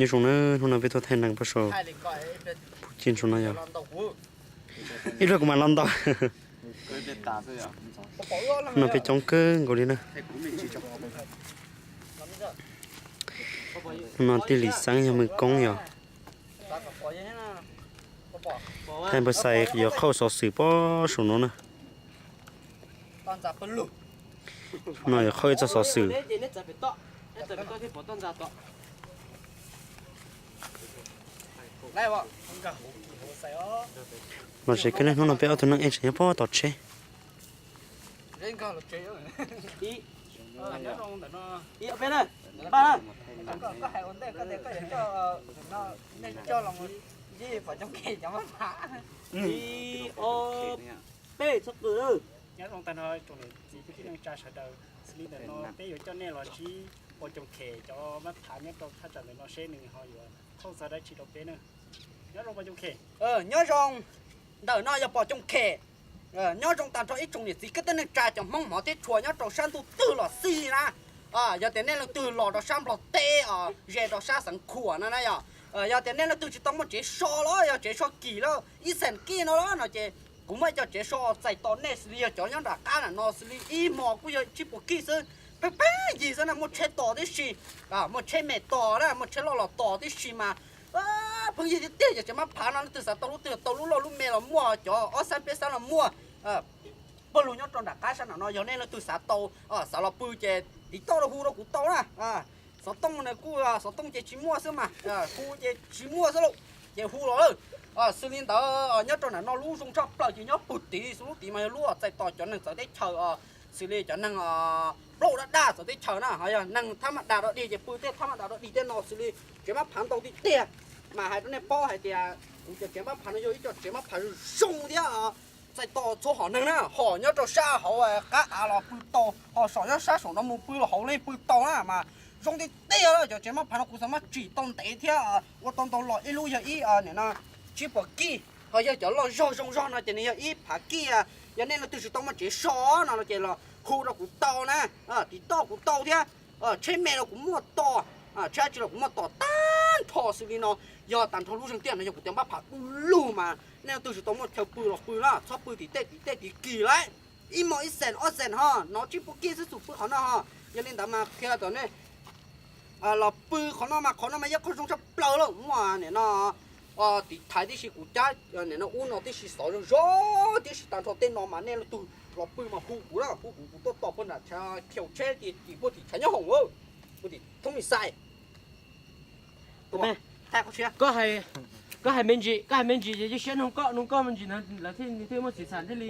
Nyob zoo na, hnub no peb tuaj thaij nees pab saum phuj ci ntsuag no yog ib pliag kuv mam los ntaus. Hnub no peb coob kawg nkaus li na. Hnub no tij Lis Xeeb yog mws koob yog thaij npawg Xais yuav qhauj xov xwm pab saum no na. No yuav qhauj ib txoj xov xwm. Los tsev kawg ne, hnub no peb ob tug neeg ej tseem nyob pem tom tsheb. Ib, ob, peb, txhob qw. Nyob zoo tag nrho tsoom niam txiv kwv tij neej tsa sawv daws, xws li ntawm no peb yuav coj nej los ntsib ua coom khem cov mab phav nyob rau thaj tsam ntawm no seb nws ho yuav qhauj txog dab tsi rau peb na. Nyob zoo pom coom khem. Nyob zoo, ntawm no yog pom coom khem. Nyob zoo tag nrho ib tsoom niam txiv kwv tij neej tsa cov Hmoob hmov thiab tshua nyob rau sab ntuj twg los xij na. Yog tias nej leej twg los rau sab Nplog teb os, ze rau sab Xeev Khuam no na yog, yog tias nej leej twg tsis tau muaj tsev so los yog tsev so kim los ib xees kij no los no ces kuv muaj ib co tsev so txais tos nej xws li yog cov nyob nram qab nram no xws li ib hmo kuj yog tsib puas kij xwb, pheej pheej yig xwb na, muaj tsheb tos tib si, muaj tsheb me tos na, muaj tsheb loj los tos tib si mas pheej yig tiag tiag. Yog tsev mab phav no leej twg xav tau lub twg tau, lub loj lub me los muaj, cov ob xab peb xab los muaj. Pawg lug nyob rau nram qab sab nram no yog nej leej twg xav tau, xav los pw ces tiv toj rau hu rau kuv tau na. Xov tooj na kuj xov tooj ces tsis muaj xwb mas, hu ces tsis muaj xwb lauj, ces hu los lawm. Xws li ntawd nyob rau nram no lub zoo tshaj plaws ces nyob puag tid xwb, lub tid mas yog lub txais tos cov neeg txawv teb chaws, xws li cov neeg plaub daj daj txawv teb chaws na, ho yog neeg thab maj das dog dig ces pw tej thab maj das dog dig tej no xws li tsev mab phav ntau tiag tiag. Mas hais rau nej paub hais tias kuv cov tsev mab phav no yog ib co tsev mab phav zoo zoo thiab txais tos txhua hom neeg na, hom nyob rau sab hauv qab av los pw tau, hom saum nyob sab saum no mus pw los hauv li pw tau na mas zoo tiag tiag. Cov tsev mab phav no kuv xav maj tsim tau ntev thiab ua tau ntau los ib lub yog ib, nim no tsib puas kij, ho yog cov loj zog zoo zog no ces nws yog ib phav kij. Yog nej leej twg tsis tau muaj tsev so no ces los hu rau kuv tau na, tiv toj kuv tau thiab. Tsheb me los kuv muaj tos, tsheb dab tsi los kuv muaj tos tag nrho xws li no. Yog tag nrho lub zeeg tiaj no yog kuv cov mab phav du lug mas nej leej twg tsis tau muaj chaw pw los pw na, txhob pw tim tej tim tej tid kis lauj. Ib hmos ib xees ob xees ho no tsib puas kij xwb xum pw qhov no ho. Yog li ntawd mas qhia rau nej los pw qhov no mas qhov no mas yog qhov zoo tshaj plaws lawm. Muaj nim no tiv thaiv tib si, kuv cab nim no ub no tib si xov zoo zoo tib si, tag nrho tej no mas nej leej twg los pw mas hu kuv na, hu kuv, kuv tuaj tos puag nram chaw khiaus tsheb tim puag tim chav nyob hoom, puag tim thoob me xais. Koj hais me ntsis, koj hais me ntsis ces cia siab noog koj, noog koj me ntsis lawv thiaj muaj txim xas thiaj li.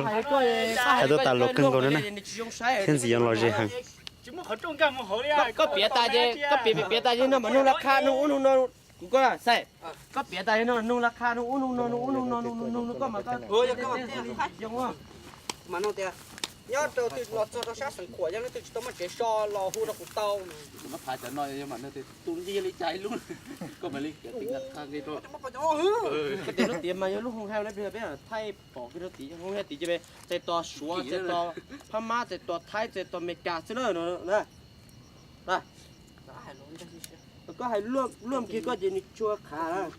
Hais tuaj tas luag kawg nkaus na, thiab ntxim yuav los ze heev. Koj piav tas ces, koj piav piav tas ces no mas noog laj qha, noog ub noog no, kuv koj xais. Koj piav tas no noog laj qha, noog ub noog no, noog ub noog no, noog noog no koj mas koj yoo. Mas no tias nyob rau twg los txog rau sab Xeev Khuam yog leej twg tsis tau muaj tsev so los hu rau kuv tau. Tus no phav cov no yog mas nws tus nqi li cas ib lub, koj mam li tias nqi rau. Koj tias lub tiav mas yog lub hoo hau na, peb thaij pom kiag rau tim hoo hau tid ces txais tos Suav, txais tos Phab Mab, txais tos Thaib, txais tos Amelikas xwb na. Koj hais luaj kiag koj ces nws tshua qhav.